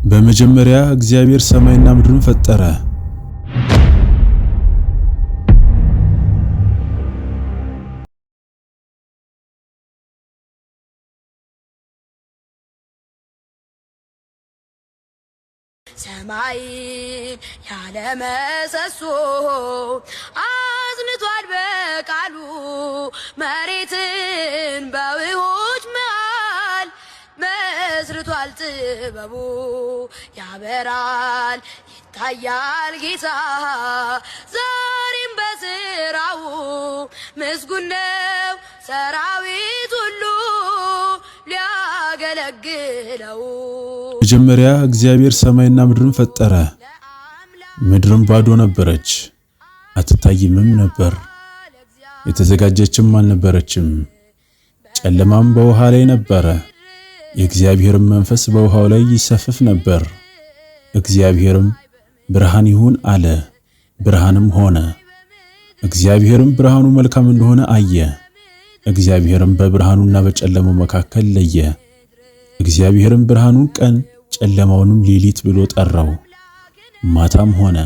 በመጀመሪያ እግዚአብሔር ሰማይና ምድርን ፈጠረ። ሰማይን ያለ ምሰሶ አጽንቷል በቃሉ፣ መሬትን በውኆች መሃል መስርቷል ጥበቡ። ያበራል ይታያል ጌታ ዛሬም በስራው፣ ምስጉን ነው ሰራዊት ሁሉ ሊያገለግለው። መጀመሪያ እግዚአብሔር ሰማይና ምድርን ፈጠረ። ምድርም ባዶ ነበረች፣ አትታይምም ነበር፣ የተዘጋጀችም አልነበረችም። ጨለማም በውሃ ላይ ነበረ፣ የእግዚአብሔርም መንፈስ በውሃው ላይ ይሰፍፍ ነበር። እግዚአብሔርም ብርሃን ይሁን አለ፣ ብርሃንም ሆነ። እግዚአብሔርም ብርሃኑ መልካም እንደሆነ አየ። እግዚአብሔርም በብርሃኑና በጨለማው መካከል ለየ። እግዚአብሔርም ብርሃኑን ቀን ጨለማውንም ሌሊት ብሎ ጠራው። ማታም ሆነ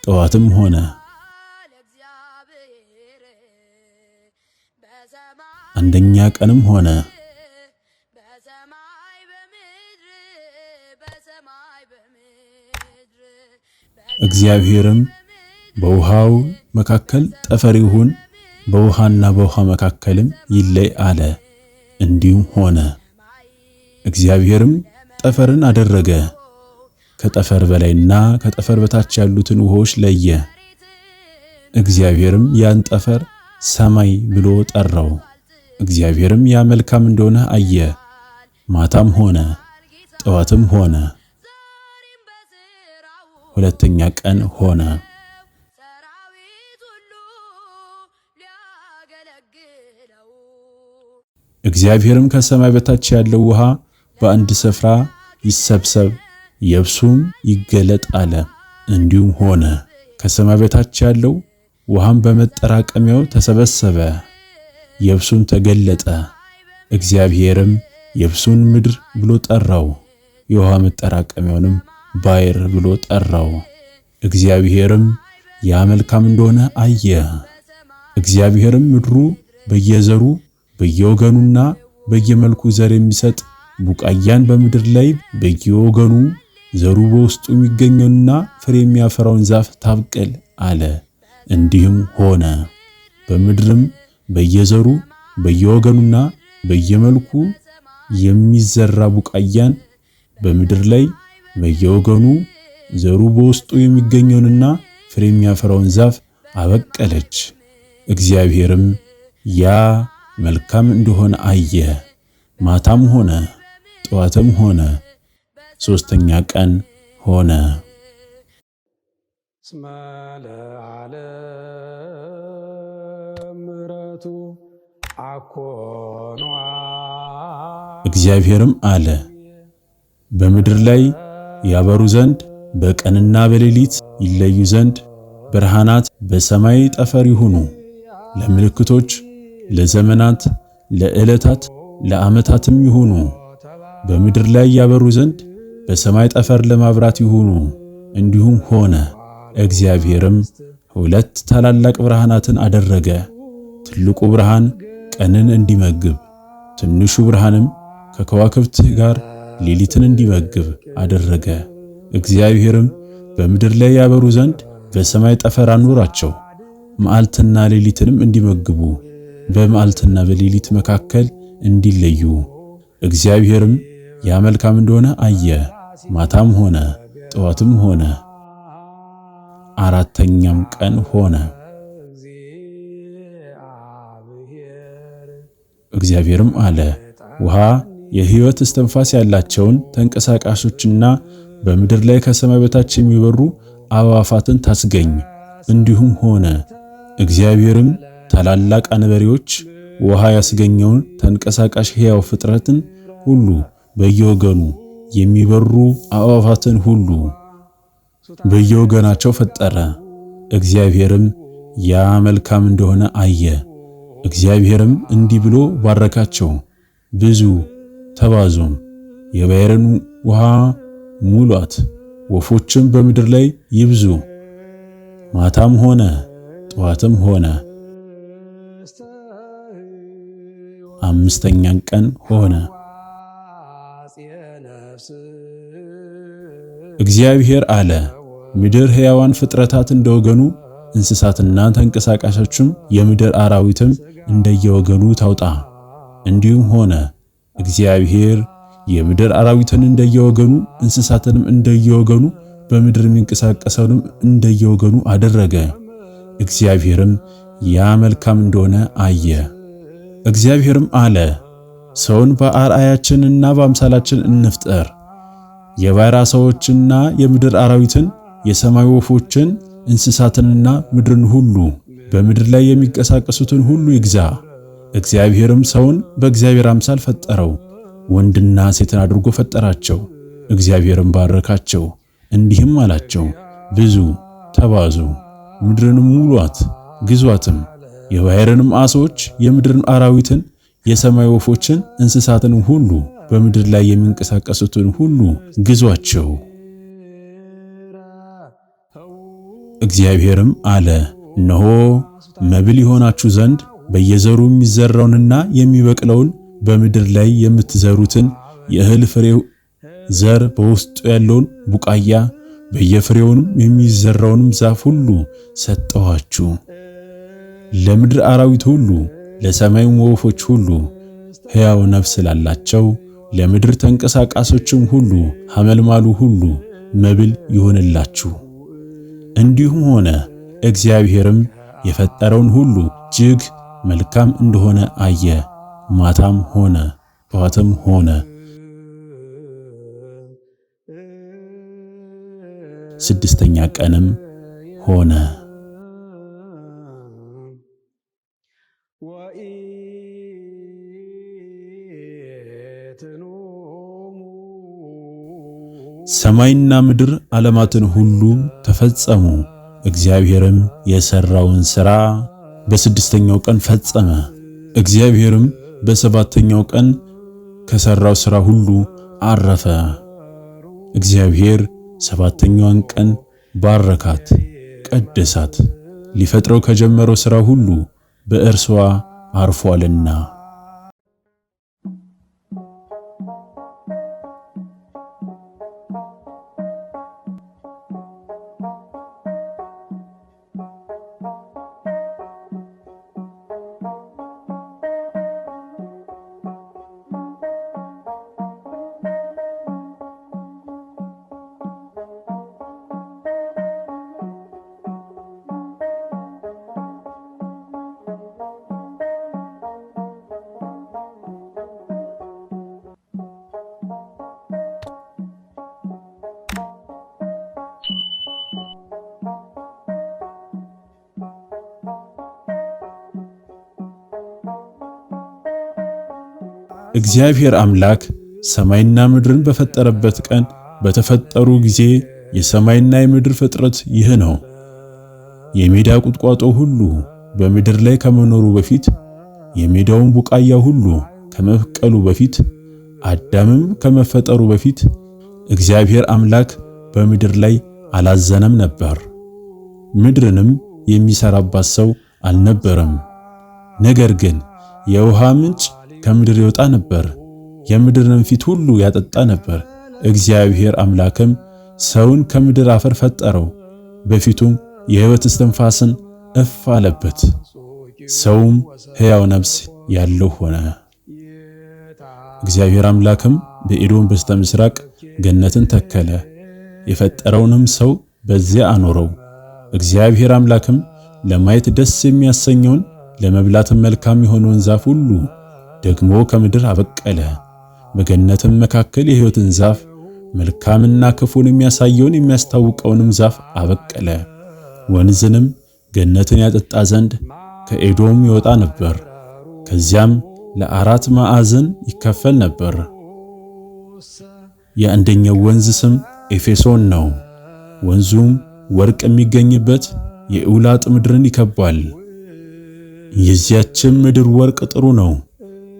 ጠዋትም ሆነ አንደኛ ቀንም ሆነ። እግዚአብሔርም በውሃው መካከል ጠፈር ይሁን፣ በውሃና በውሃ መካከልም ይለይ አለ። እንዲሁም ሆነ። እግዚአብሔርም ጠፈርን አደረገ፣ ከጠፈር በላይና ከጠፈር በታች ያሉትን ውሆች ለየ። እግዚአብሔርም ያን ጠፈር ሰማይ ብሎ ጠራው። እግዚአብሔርም ያ መልካም እንደሆነ አየ። ማታም ሆነ ጠዋትም ሆነ ሁለተኛ ቀን ሆነ። እግዚአብሔርም ከሰማይ በታች ያለው ውሃ በአንድ ስፍራ ይሰብሰብ፣ የብሱም ይገለጥ አለ። እንዲሁም ሆነ። ከሰማይ በታች ያለው ውሃም በመጠራቀሚያው ተሰበሰበ፣ የብሱም ተገለጠ። እግዚአብሔርም የብሱን ምድር ብሎ ጠራው፣ የውሃ መጠራቀሚያውንም ባሕር ብሎ ጠራው። እግዚአብሔርም ያ መልካም እንደሆነ አየ። እግዚአብሔርም ምድሩ በየዘሩ በየወገኑና በየመልኩ ዘር የሚሰጥ ቡቃያን በምድር ላይ በየወገኑ ዘሩ በውስጡ የሚገኘውና ፍሬ የሚያፈራውን ዛፍ ታብቅል አለ። እንዲህም ሆነ። በምድርም በየዘሩ በየወገኑና በየመልኩ የሚዘራ ቡቃያን በምድር ላይ በየወገኑ ዘሩ በውስጡ የሚገኘውንና ፍሬ የሚያፈራውን ዛፍ አበቀለች። እግዚአብሔርም ያ መልካም እንደሆነ አየ። ማታም ሆነ ጠዋትም ሆነ ሶስተኛ ቀን ሆነ። እስመ ለዓለም ምሕረቱ አኮኑ እግዚአብሔርም አለ፣ በምድር ላይ ያበሩ ዘንድ በቀንና በሌሊት ይለዩ ዘንድ ብርሃናት በሰማይ ጠፈር ይሁኑ፣ ለምልክቶች፣ ለዘመናት፣ ለዕለታት፣ ለዓመታትም ይሁኑ። በምድር ላይ ያበሩ ዘንድ በሰማይ ጠፈር ለማብራት ይሁኑ። እንዲሁም ሆነ። እግዚአብሔርም ሁለት ታላላቅ ብርሃናትን አደረገ። ትልቁ ብርሃን ቀንን እንዲመግብ፣ ትንሹ ብርሃንም ከከዋክብት ጋር ሌሊትን እንዲመግብ አደረገ። እግዚአብሔርም በምድር ላይ ያበሩ ዘንድ በሰማይ ጠፈር አኖራቸው፣ መዓልትና ሌሊትንም እንዲመግቡ በመዓልትና በሌሊት መካከል እንዲለዩ። እግዚአብሔርም ያ መልካም እንደሆነ አየ። ማታም ሆነ ጠዋትም ሆነ አራተኛም ቀን ሆነ። እግዚአብሔርም አለ፣ ውሃ የሕይወት እስትንፋስ ያላቸውን ተንቀሳቃሾችና በምድር ላይ ከሰማይ በታች የሚበሩ አዕዋፋትን ታስገኝ። እንዲሁም ሆነ። እግዚአብሔርም ታላላቅ አንበሪዎች ውሃ ያስገኘውን ተንቀሳቃሽ ሕያው ፍጥረትን ሁሉ በየወገኑ የሚበሩ አዕዋፋትን ሁሉ በየወገናቸው ፈጠረ። እግዚአብሔርም ያ መልካም እንደሆነ አየ። እግዚአብሔርም እንዲህ ብሎ ባረካቸው፣ ብዙ ተባዙም፣ የባሕርን ውሃ ሙሏት፣ ወፎችም በምድር ላይ ይብዙ። ማታም ሆነ ጠዋትም ሆነ አምስተኛን ቀን ሆነ። እግዚአብሔር አለ፣ ምድር ሕያዋን ፍጥረታት እንደወገኑ እንስሳትና ተንቀሳቃሾችም የምድር አራዊትም እንደየወገኑ ታውጣ። እንዲሁም ሆነ። እግዚአብሔር የምድር አራዊትን እንደየወገኑ እንስሳትንም እንደየወገኑ በምድር የሚንቀሳቀሰውንም እንደየወገኑ አደረገ። እግዚአብሔርም ያ መልካም እንደሆነ አየ። እግዚአብሔርም አለ፣ ሰውን በአርአያችንና በአምሳላችን እንፍጠር፣ የባሕር ዓሣዎችንና የምድር አራዊትን፣ የሰማይ ወፎችን፣ እንስሳትንና ምድርን ሁሉ በምድር ላይ የሚንቀሳቀሱትን ሁሉ ይግዛ። እግዚአብሔርም ሰውን በእግዚአብሔር አምሳል ፈጠረው፣ ወንድና ሴትን አድርጎ ፈጠራቸው። እግዚአብሔርም ባረካቸው፣ እንዲህም አላቸው፣ ብዙ ተባዙ፣ ምድርንም ሙሏት፣ ግዟትም፣ የባሕርንም ዓሦች፣ የምድርን አራዊትን፣ የሰማይ ወፎችን፣ እንስሳትንም ሁሉ በምድር ላይ የሚንቀሳቀሱትን ሁሉ ግዟቸው። እግዚአብሔርም አለ፣ እነሆ መብል ይሆናችሁ ዘንድ በየዘሩ የሚዘራውንና የሚበቅለውን በምድር ላይ የምትዘሩትን የእህል ፍሬው ዘር በውስጡ ያለውን ቡቃያ በየፍሬውንም የሚዘራውንም ዛፍ ሁሉ ሰጠኋችሁ። ለምድር አራዊት ሁሉ፣ ለሰማይም ወፎች ሁሉ፣ ሕያው ነፍስ ላላቸው ለምድር ተንቀሳቃሶችም ሁሉ ሐመልማሉ ሁሉ መብል ይሆንላችሁ። እንዲሁም ሆነ። እግዚአብሔርም የፈጠረውን ሁሉ እጅግ መልካም እንደሆነ አየ። ማታም ሆነ ጠዋትም ሆነ ስድስተኛ ቀንም ሆነ። ሰማይና ምድር ዓለማትን ሁሉ ተፈጸሙ። እግዚአብሔርም የሰራውን ሥራ በስድስተኛው ቀን ፈጸመ። እግዚአብሔርም በሰባተኛው ቀን ከሰራው ሥራ ሁሉ አረፈ። እግዚአብሔር ሰባተኛዋን ቀን ባረካት፣ ቀደሳት፣ ሊፈጥረው ከጀመረው ሥራ ሁሉ በእርሷ አርፏልና። እግዚአብሔር አምላክ ሰማይና ምድርን በፈጠረበት ቀን በተፈጠሩ ጊዜ የሰማይና የምድር ፍጥረት ይህ ነው። የሜዳ ቁጥቋጦ ሁሉ በምድር ላይ ከመኖሩ በፊት፣ የሜዳውን ቡቃያ ሁሉ ከመብቀሉ በፊት፣ አዳምም ከመፈጠሩ በፊት እግዚአብሔር አምላክ በምድር ላይ አላዘነም ነበር። ምድርንም የሚሰራባት ሰው አልነበረም። ነገር ግን የውሃ ምንጭ ከምድር ይወጣ ነበር፣ የምድርንም ፊት ሁሉ ያጠጣ ነበር። እግዚአብሔር አምላክም ሰውን ከምድር አፈር ፈጠረው፣ በፊቱም የሕይወት እስትንፋስን እፍ አለበት። ሰውም ሕያው ነፍስ ያለው ሆነ። እግዚአብሔር አምላክም በኤዶም በስተምስራቅ ገነትን ተከለ፣ የፈጠረውንም ሰው በዚያ አኖረው። እግዚአብሔር አምላክም ለማየት ደስ የሚያሰኘውን ለመብላትም መልካም የሆነውን ዛፍ ሁሉ ደግሞ ከምድር አበቀለ። በገነትም መካከል የሕይወትን ዛፍ መልካምና ክፉን የሚያሳየውን የሚያስታውቀውንም ዛፍ አበቀለ። ወንዝንም ገነትን ያጠጣ ዘንድ ከኤዶም ይወጣ ነበር። ከዚያም ለአራት ማዕዘን ይከፈል ነበር። የአንደኛው ወንዝ ስም ኤፌሶን ነው። ወንዙም ወርቅ የሚገኝበት የኤውላጥ ምድርን ይከባል። የዚያችም ምድር ወርቅ ጥሩ ነው።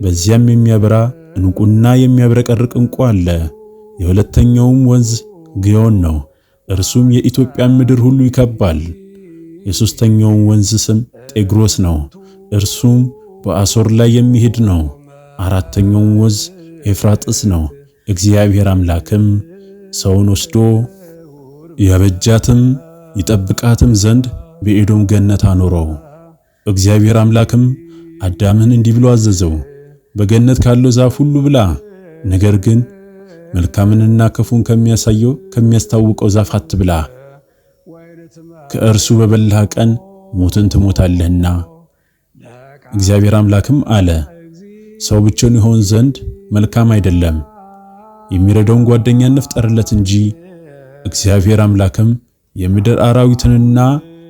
በዚያም የሚያበራ ዕንቁና የሚያብረቀርቅ ዕንቁ አለ። የሁለተኛውም ወንዝ ግዮን ነው። እርሱም የኢትዮጵያን ምድር ሁሉ ይከባል። የሦስተኛውም ወንዝ ስም ጤግሮስ ነው። እርሱም በአሦር ላይ የሚሄድ ነው። አራተኛውም ወንዝ ኤፍራጥስ ነው። እግዚአብሔር አምላክም ሰውን ወስዶ ያበጃትም ይጠብቃትም ዘንድ በኤዶም ገነት አኖረው። እግዚአብሔር አምላክም አዳምን እንዲህ ብሎ አዘዘው፣ በገነት ካለው ዛፍ ሁሉ ብላ፣ ነገር ግን መልካምንና ክፉን ከሚያሳየው ከሚያስታውቀው ዛፍ አትብላ፣ ከእርሱ በበላህ ቀን ሞትን ትሞታለህና። እግዚአብሔር አምላክም አለ፣ ሰው ብቻውን ይሆን ዘንድ መልካም አይደለም፣ የሚረዳውን ጓደኛ እንፍጠርለት እንጂ። እግዚአብሔር አምላክም የምድር አራዊትንና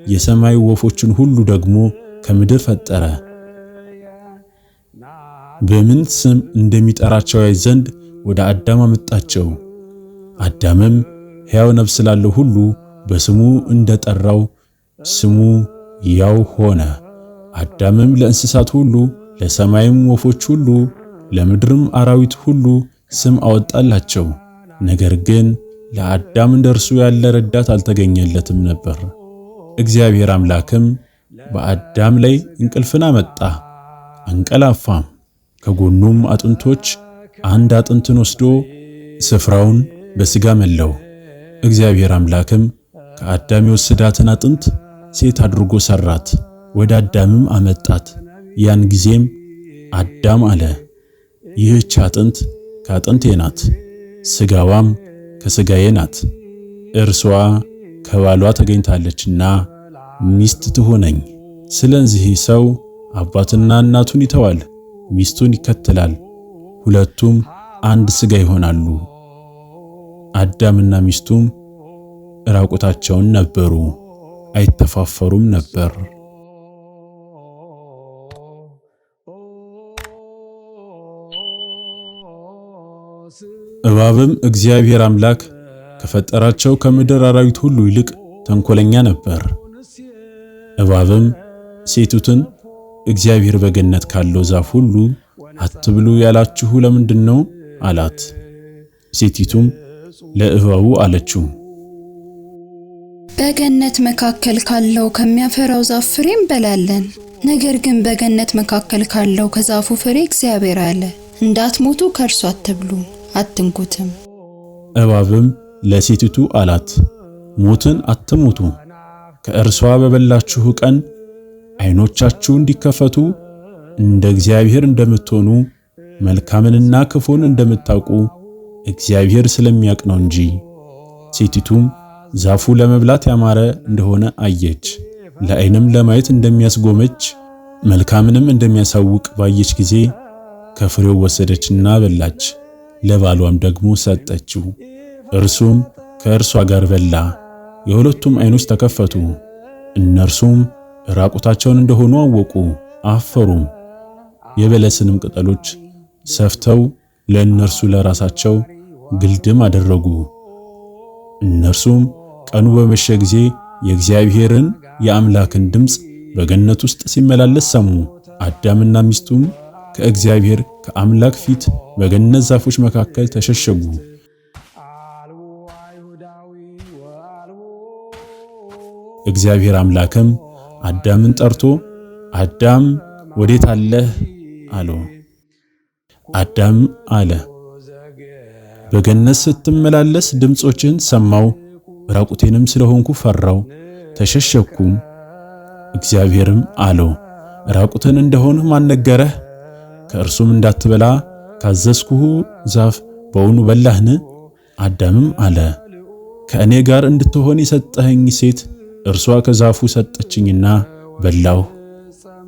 የሰማይ ወፎችን ሁሉ ደግሞ ከምድር ፈጠረ። በምን ስም እንደሚጠራቸው ያይ ዘንድ ወደ አዳም አመጣቸው። አዳምም ሕያው ነፍስ ላለው ሁሉ በስሙ እንደጠራው ስሙ ያው ሆነ። አዳምም ለእንስሳት ሁሉ፣ ለሰማይም ወፎች ሁሉ፣ ለምድርም አራዊት ሁሉ ስም አወጣላቸው። ነገር ግን ለአዳም እንደርሱ ያለ ረዳት አልተገኘለትም ነበር። እግዚአብሔር አምላክም በአዳም ላይ እንቅልፍን አመጣ፣ አንቀላፋም። ከጎኑም አጥንቶች አንድ አጥንትን ወስዶ ስፍራውን በሥጋ መላው። እግዚአብሔር አምላክም ከአዳም የወሰዳትን አጥንት ሴት አድርጎ ሰራት፣ ወደ አዳምም አመጣት። ያን ጊዜም አዳም አለ፣ ይህች አጥንት ከአጥንቴ ናት፣ ሥጋዋም ከሥጋዬ ናት። እርሷ ከባሏ ተገኝታለችና ሚስት ትሆነኝ። ስለዚህ ሰው አባትና እናቱን ይተዋል፣ ሚስቱን ይከተላል፣ ሁለቱም አንድ ሥጋ ይሆናሉ። አዳምና ሚስቱም ራቁታቸውን ነበሩ፣ አይተፋፈሩም ነበር። እባብም እግዚአብሔር አምላክ ከፈጠራቸው ከምድር አራዊት ሁሉ ይልቅ ተንኮለኛ ነበር። እባብም ሴቲቱን እግዚአብሔር በገነት ካለው ዛፍ ሁሉ አትብሉ ያላችሁ ለምንድን ነው? አላት። ሴቲቱም ለእባቡ አለችው፣ በገነት መካከል ካለው ከሚያፈራው ዛፍ ፍሬ እንበላለን። ነገር ግን በገነት መካከል ካለው ከዛፉ ፍሬ እግዚአብሔር አለ፣ እንዳትሞቱ ከእርሱ አትብሉ፣ አትንኩትም። እባብም ለሴቲቱ አላት፣ ሞትን አትሞቱ። ከእርሷ በበላችሁ ቀን ዓይኖቻችሁ እንዲከፈቱ እንደ እግዚአብሔር እንደምትሆኑ መልካምንና ክፉን እንደምታውቁ እግዚአብሔር ስለሚያውቅ ነው እንጂ። ሴቲቱም ዛፉ ለመብላት ያማረ እንደሆነ አየች፣ ለዓይንም ለማየት እንደሚያስጎመጅ መልካምንም እንደሚያሳውቅ ባየች ጊዜ ከፍሬው ወሰደችና በላች። ለባሏም ደግሞ ሰጠችው፣ እርሱም ከእርሷ ጋር በላ። የሁለቱም ዓይኖች ተከፈቱ፣ እነርሱም ራቁታቸውን እንደሆኑ አወቁ፣ አፈሩም። የበለስንም ቅጠሎች ሰፍተው ለእነርሱ ለራሳቸው ግልድም አደረጉ። እነርሱም ቀኑ በመሸ ጊዜ የእግዚአብሔርን የአምላክን ድምፅ በገነት ውስጥ ሲመላለስ ሰሙ። አዳምና ሚስቱም ከእግዚአብሔር ከአምላክ ፊት በገነት ዛፎች መካከል ተሸሸጉ። እግዚአብሔር አምላክም አዳምን ጠርቶ አዳም ወዴት አለህ? አለው። አዳም አለ፣ በገነት ስትመላለስ ድምፆችን ሰማው፣ ራቁቴንም ስለሆንኩ ፈራው፣ ተሸሸኩም። እግዚአብሔርም አለው፣ ራቁትን እንደሆንህ ማን ነገረህ? ከእርሱም እንዳትበላ ካዘዝኩህ ዛፍ በውኑ በላህን? አዳምም አለ፣ ከእኔ ጋር እንድትሆን የሰጠኸኝ ሴት እርሷ ከዛፉ ሰጠችኝና በላሁ።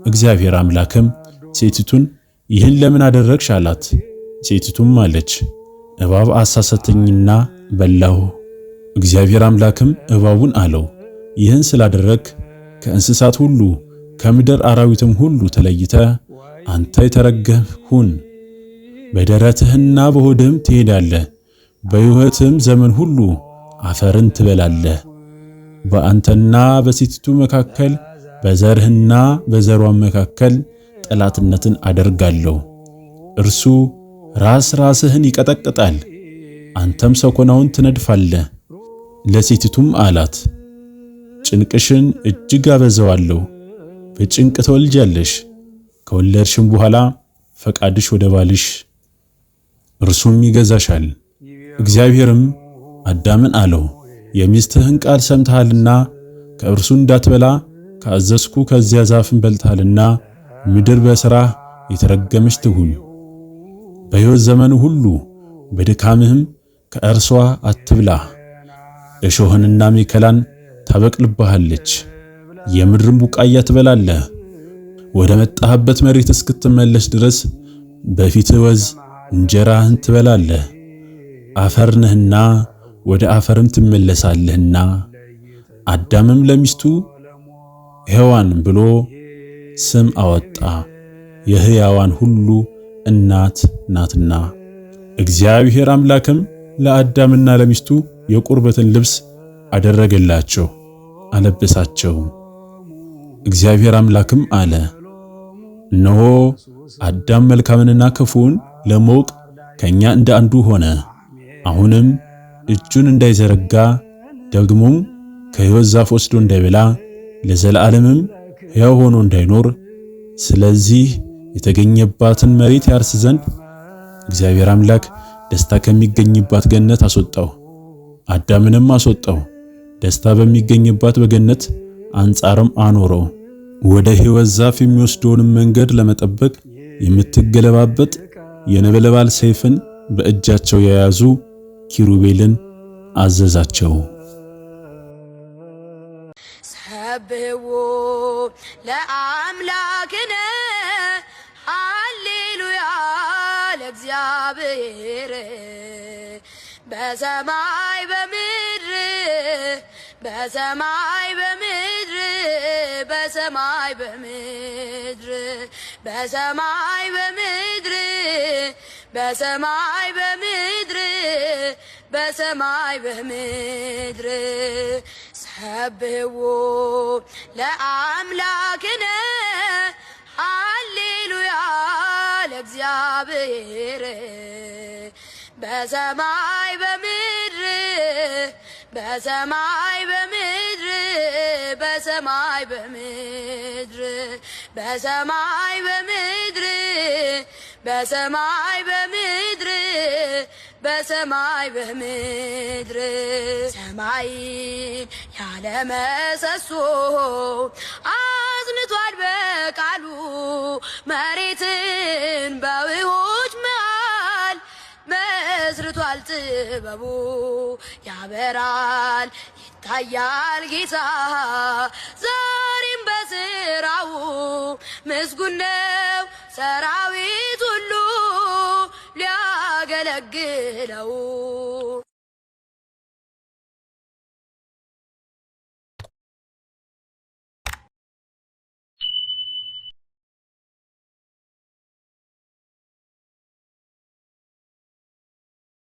እግዚአብሔር አምላክም ሴቲቱን ይህን ለምን አደረግሽ? አላት። ሴቲቱም አለች፣ እባብ አሳሳተኝና በላሁ። እግዚአብሔር አምላክም እባቡን አለው፣ ይህን ስላደረግህ ከእንስሳት ሁሉ ከምድር አራዊትም ሁሉ ተለይተህ አንተ የተረገምህ ሁን፣ በደረትህና በሆድህም ትሄዳለህ፣ በሕይወትህም ዘመን ሁሉ አፈርን ትበላለህ። በአንተና በሴቲቱ መካከል በዘርህና በዘሯም መካከል ጠላትነትን አደርጋለሁ። እርሱ ራስ ራስህን ይቀጠቅጣል፣ አንተም ሰኮናውን ትነድፋለህ። ለሴቲቱም አላት፣ ጭንቅሽን እጅግ አበዛዋለሁ፣ በጭንቅ ትወልጃለሽ። ከወለድሽም በኋላ ፈቃድሽ ወደ ባልሽ፣ እርሱም ይገዛሻል። እግዚአብሔርም አዳምን አለው፣ የሚስትህን ቃል ሰምተሃልና ከእርሱ እንዳትበላ ካዘዝኩ ከዚያ ዛፍን በልተሃልና ምድር በሥራህ የተረገመች ትሁን። በሕይወት ዘመን ሁሉ በድካምህም ከእርሷ አትብላ። እሾህንና ሚከላን ታበቅልብሃለች፣ የምድርን ቡቃያ ትበላለህ። ወደ መጣህበት መሬት እስክትመለስ ድረስ በፊትህ ወዝ እንጀራህን ትበላለህ። አፈር ነህና ወደ አፈርም ትመለሳለህና። አዳምም ለሚስቱ ሔዋን ብሎ ስም አወጣ፣ የሕያዋን ሁሉ እናት ናትና። እግዚአብሔር አምላክም ለአዳምና ለሚስቱ የቁርበትን ልብስ አደረገላቸው፣ አለበሳቸው። እግዚአብሔር አምላክም አለ፣ እነሆ አዳም መልካምንና ክፉውን ለማወቅ ከኛ እንደ አንዱ ሆነ። አሁንም እጁን እንዳይዘረጋ ደግሞም ከሕይወት ዛፍ ወስዶ እንዳይበላ ለዘላለምም ሕያው ሆኖ እንዳይኖር ስለዚህ የተገኘባትን መሬት ያርስ ዘንድ እግዚአብሔር አምላክ ደስታ ከሚገኝባት ገነት አስወጣው። አዳምንም አስወጣው፣ ደስታ በሚገኝባት በገነት አንጻርም አኖረው። ወደ ሕይወት ዛፍ የሚወስደውንም መንገድ ለመጠበቅ የምትገለባበጥ የነበልባል ሰይፍን በእጃቸው የያዙ ኪሩቤልን አዘዛቸው። ሰብሕዎ ለአምላክነ ሃሌሉያ ለእግዚአብሔር በሰማይ በምድር በሰማይ በምድር በሰማይ በምድር በሰማይ በምድር በሰማይ በምድር በሰማይ በምድር ሰብሕዎ ለአምላክነ ሃሌሉያ ለእግዚአብሔር በሰማይ በምድር በሰማይ በምድር በሰማይ በምድር በሰማይ በምድር በሰማይ በምድር በሰማይ በምድር ሰማይን ያለ ምሰሶ አጽንቷል በቃሉ መሬትን በውኆች መሃል መስርቷል ጥበቡ ያበራል ይታያል ጌታ ዛሬም በስራው ምስጉን ነው ሰራዊት ሁሉ ሊያገለግለው።